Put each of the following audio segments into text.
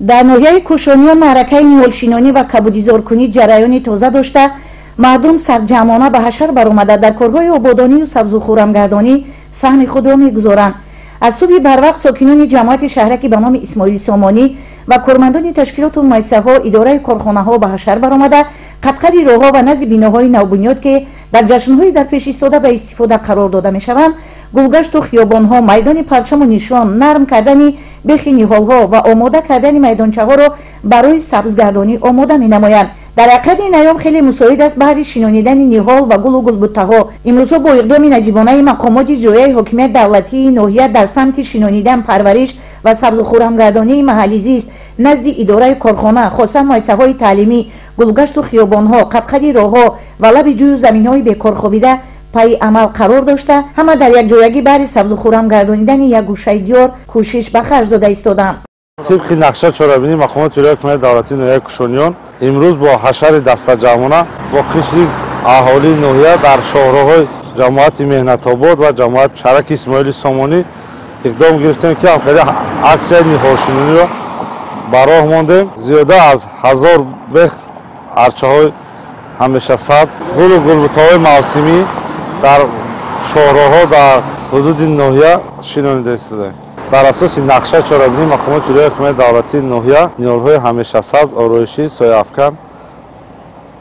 Дар ноҳияи Кӯшониён маъракаи ниҳолшинонӣ ва кабудизоркунӣ ҷараёни тоза дошта, мардум сарҷамъона ба ҳашар баромада, дар корҳои ободонию сабзу хуррамгардонӣ саҳми худро мегузоранд. Аз субҳи барвақт сокинони ҷамоати шаҳраки ба номи Исмоили Сомонӣ ва кормандони ташкилоту муассисаҳо, идораи корхонаҳо ба ҳашар баромада, қадқади роҳҳо ва назди биноҳои навбунёд, ки дар ҷашнҳои дар пеш истода ба истифода қарор дода мешаванд, гулгашту хиёбонҳо, майдони парчаму нишон, нарм кардани бехи ниҳолҳо ва омода кардани майдончаҳоро барои сабзгардонӣ омода менамоянд. Дар ҳақиқат, ин айём хеле мусоид аст баҳри шинонидани ниҳол ва гулу гулбуттаҳо. Имрӯзҳо бо иқдоми наҷибонаи мақомоти иҷроияи ҳокимият давлатии ноҳия дар самти шинонидан, парвариш ва сабзу хуррамгардонии маҳалли зист, назди идораи корхона, хоса муассисаҳои таълимӣ, гулгашту хиёбонҳо, қадқади роҳҳо ва лаби ҷӯю заминҳои бекорхобида пайи амал қарор дошта, ҳама дар якҷоягӣ баҳри сабзу хуррам гардонидани як гӯшаи диёр кӯшиш ба харҷ дода истоданд. Тибқи нақша чорабинии мақомоти иҷроияи ҳокимияти давлатии ноҳияи Кӯшониён, имрӯз бо ҳашари дастаҷамъона бо қишри аҳолии ноҳия дар шоҳроҳҳои ҷамоати Меҳнатобод ва ҷамоат шаҳраки Исмоили Сомонӣ иқдом гирифтем, ки ҳамхели аксияи ниҳолшинониро ба роҳ мондем. Зиёда аз 1000 бех арчаҳои ҳамешасабз, гулу гулбутаҳои мавсимӣ дар шоҳроҳҳо дар ҳудуди ноҳия шинонида истодаем. Дар асоси нақша чорабинии мақомоти иҷроияи ҳокимияти давлатии ноҳия, ниҳолҳои ҳамешасабз, ороишӣ, сояафкан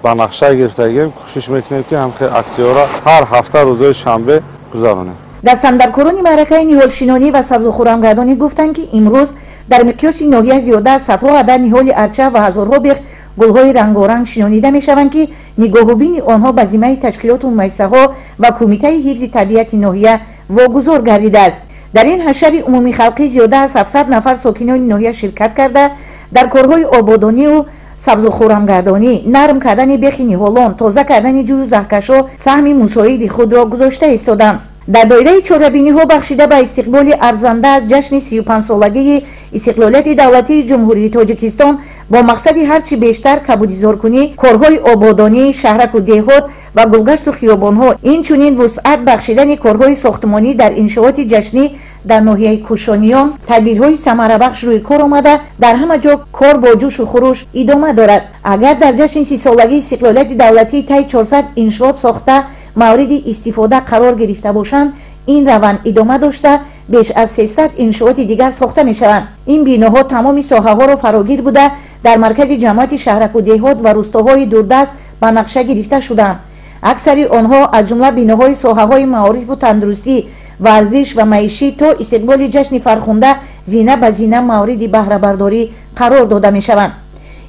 ба нақша гирифтагием. Кӯшиш мекунем, ки ҳамхел аксияҳоро ҳар ҳафта рӯзҳои шанбе гузаронем. Дастандаркорони маъракаи ниҳолшинонӣ ва сабзу хуррамгардонӣ гуфтанд, ки имрӯз дар миқёси ноҳия зиёда аз садҳо адад ниҳоли арча ва ҳазорҳо бех гулҳои рангоранг шинонида мешаванд, ки нигоҳубини онҳо ба зиммаи ташкилоту муассисаҳо ва кумитаи ҳифзи табиати ноҳия вогузор гардидааст. Дар ин ҳашари умумихалқӣ зиёда аз 700 нафар сокинони ноҳия ширкат карда, дар корҳои ободонию сабзу хуррамгардонӣ, нарм кардани бехи ниҳолон, тоза кардани ҷӯю заҳкашҳо саҳми мусоиди худро гузошта истоданд. Дар доираи чорабиниҳо, бахшида ба истиқболи арзанда аз ҷашни 35-солагии истиқлолияти давлатии Ҷумҳурии Тоҷикистон, бо мақсади ҳарчи бештар кабудизоркунӣ, корҳои ободонии шаҳраку деҳот ва гулгашту хиёбонҳо, инчунин вусъат бахшидани корҳои сохтмонӣ дар иншооти ҷашнӣ дар ноҳияи Кӯшониён тадбирҳои самарабахш рӯи кор омада, дар ҳама ҷо кор бо ҷӯшу хуруш идома дорад. Агар дар ҷашни 30-солагии истиқлолияти давлатӣ таи 400 иншоот сохта мавриди истифода қарор гирифта бошанд, ин раванд идома дошта, беш аз 300 иншооти дигар сохта мешаванд. Ин биноҳо тамоми соҳаҳоро фарогир буда, дар маркази ҷамоати шаҳраку деҳот ва рустоҳои дурдаст ба нақша гирифта шуданд. Аксари онҳо, аз ҷумла биноҳои соҳаҳои маорифу тандурустӣ, варзиш ва маишӣ, то истиқболи ҷашни фархунда зина ба зина мавриди баҳрабардорӣ қарор дода мешаванд.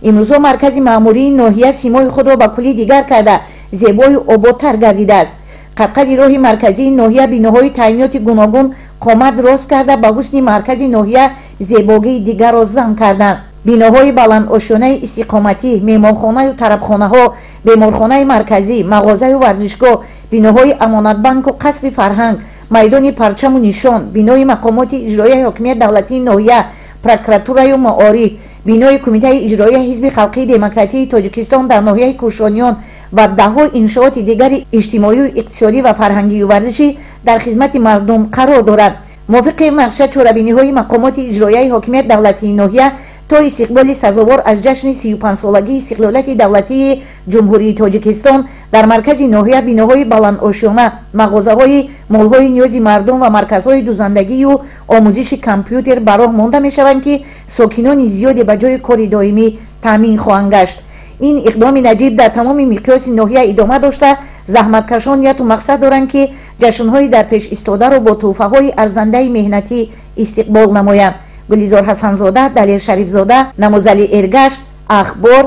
Имрӯзҳо маркази маъмурии ноҳия симои худро ба куллӣ дигар карда, зебою ободтар гардидааст. Қадқади роҳи марказии ноҳия биноҳои таъиноти гуногун қомат рост карда, ба ҳусни маркази ноҳия зебогии дигарро зам карданд. Биноҳои баландошёнаи истиқоматӣ, меҳмонхонаю тарабхонаҳо, беморхонаи марказӣ, мағозаю варзишгоҳ, биноҳои Амонатбанку қасри фарҳанг, майдони парчаму нишон, бинои мақомоти иҷроияи ҳокимияти давлатии ноҳия, прокуратураю маориф, бинои кумитаи иҷроияи Ҳизби халқии демократии Тоҷикистон дар ноҳияи Кӯшониён ва даҳҳо иншооти дигари иҷтимоию иқтисодӣ ва фарҳангию варзишӣ дар хизмати мардум қарор дорад. Мувофиқи нақша чорабиниҳои мақомоти иҷроияи ҳокимияти давлатии ноҳия, то истиқболи сазовор аз ҷашни 35-солагии истиқлолияти давлатии Ҷумҳурии Тоҷикистон дар маркази ноҳия биноҳои баландошёна, мағозаҳои молҳои ниёзи мардум ва марказҳои дузандагию омӯзиши компютер ба роҳ монда мешаванд, ки сокинони зиёде ба ҷои кори доимӣ таъмин хоҳанд гашт. Ин иқдоми наҷиб дар тамоми миқёси ноҳия идома дошта, заҳматкашон нияту мақсад доранд, ки ҷашнҳои дар пеш истодаро бо тӯҳфаҳои арзандаи меҳнатӣ истиқбол намоянд. Гулизор Ҳасанзода, Далер Шарифзода, Намозали Эргаш, Ахбор,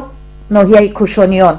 ноҳияи Кӯшониён.